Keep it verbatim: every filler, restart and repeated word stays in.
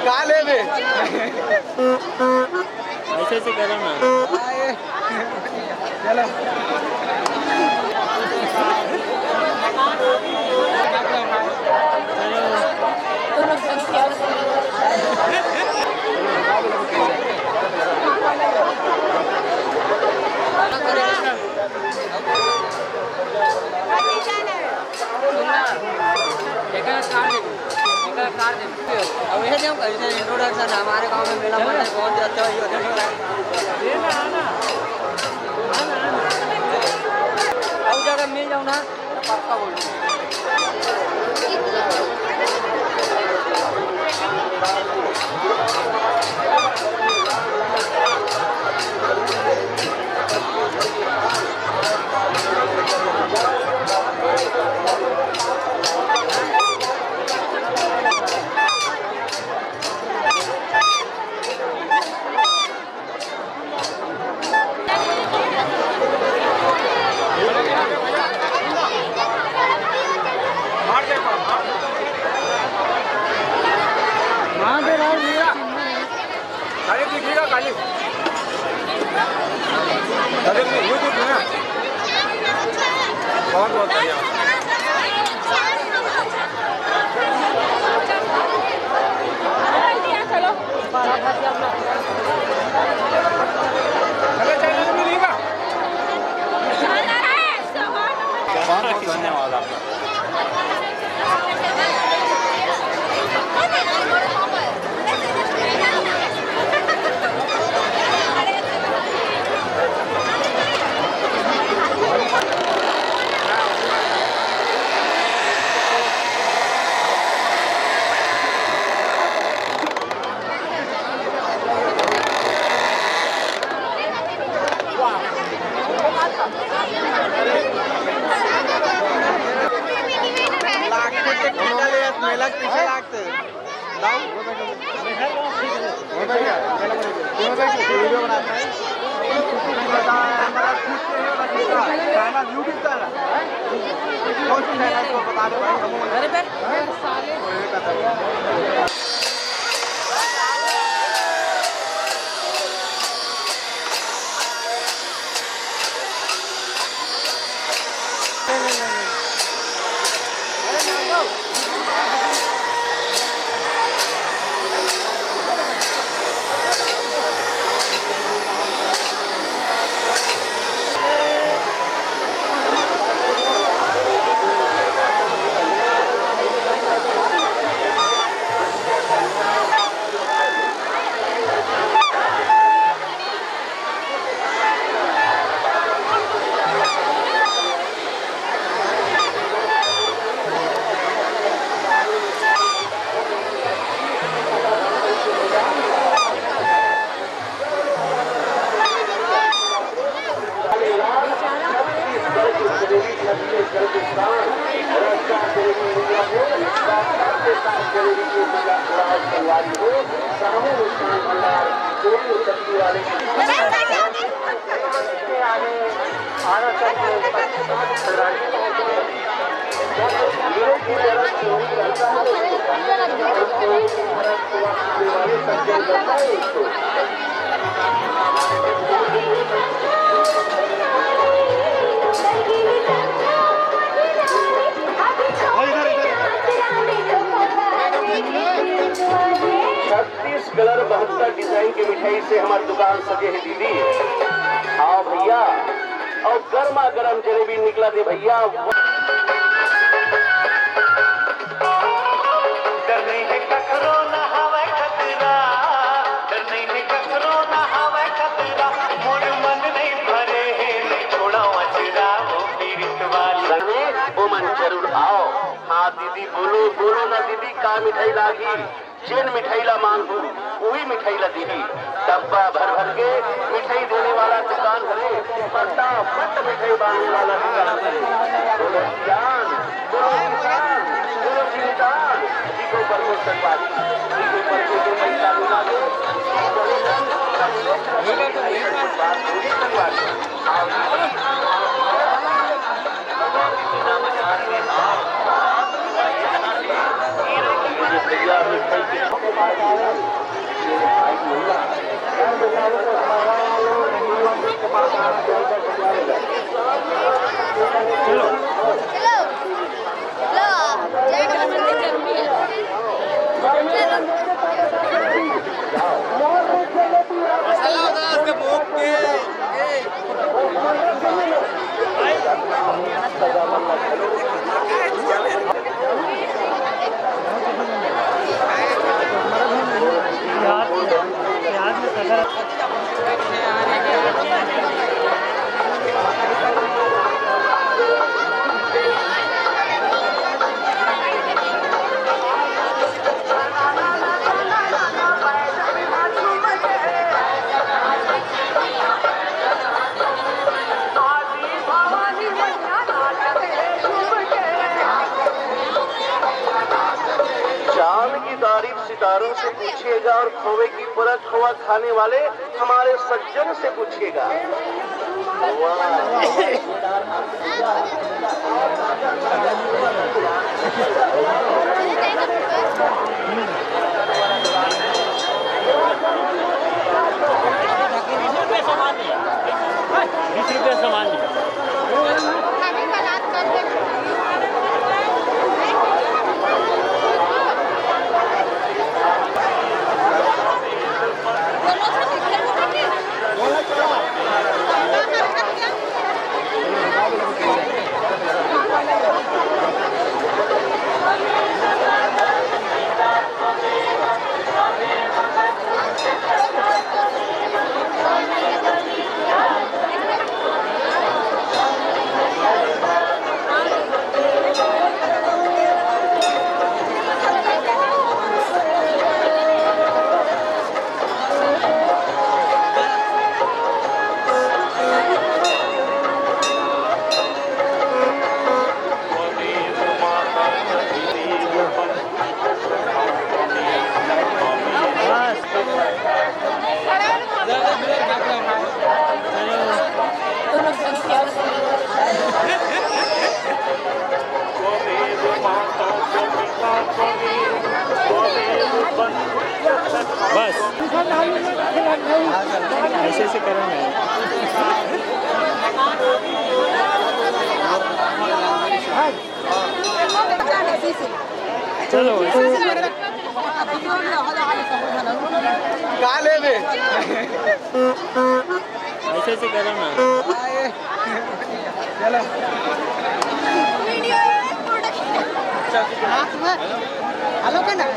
का लेबे? ऐसे ऐसे करो ना। चलो। अब ये जो कैसे introduction, हमारे गांव में मेला मंडल बहुत अच्छा हुआ। और जगह मिल जाओ ना, तो पक्का बोल। खाली दिखेगा, खाली। अरे, ये तो सुना। बहुत, बहुत बढ़िया। चलो। अरे, चलो, अभी नहीं बा। बहुत, बहुत धन्यवाद आपका। लागते टेक्निकल यार, मेला के पीछे लागते। छत्तीस कलर, बहत्तर डिजाइन के मिठाई से हमार दुकान सजे हे दीदी। आओ भैया, अउ गरमा गरम जलेबी निकलत हे भैया। डर नहीं है कखरो ना हवय खतरा, डर नहीं है कखरो ना हवय खतरा, मोर मन नहीं भरे हे, नहीं छोड़ा अचरा वो पीड़ित वाला। संगे ओमन जरूर आओ। हाँ दीदी, बोलो, बोलो ना दीदी, का मिठाई लागी? जेन मिठाई ला मांगहू, उही मिठाई ला दीही। डब्बा भर भर के मिठाई देने वाला दुकान हरे, फटाफट मिठाई बांटने वाला दुकान हरे। बोलो किसान, बोलो किसान, जी को प्रमोद संगवारी, जी को प्रमोद संगवारी, संगवारी। चलो। चलो। जय नमस्कार। चांद की तारीफ सितारों से पूछिएगा और खोए की परख खोआ खाने वाले हमारे सज्जन से पूछिएगा। वाह। बीस रुपया सामान लिया। बस। ऐसे ऐसे करो ना। चलो, ऐसे ऐसे करो। का लेबे? ऐसे ऐसे करो ना। चलो। हेलो, का ना?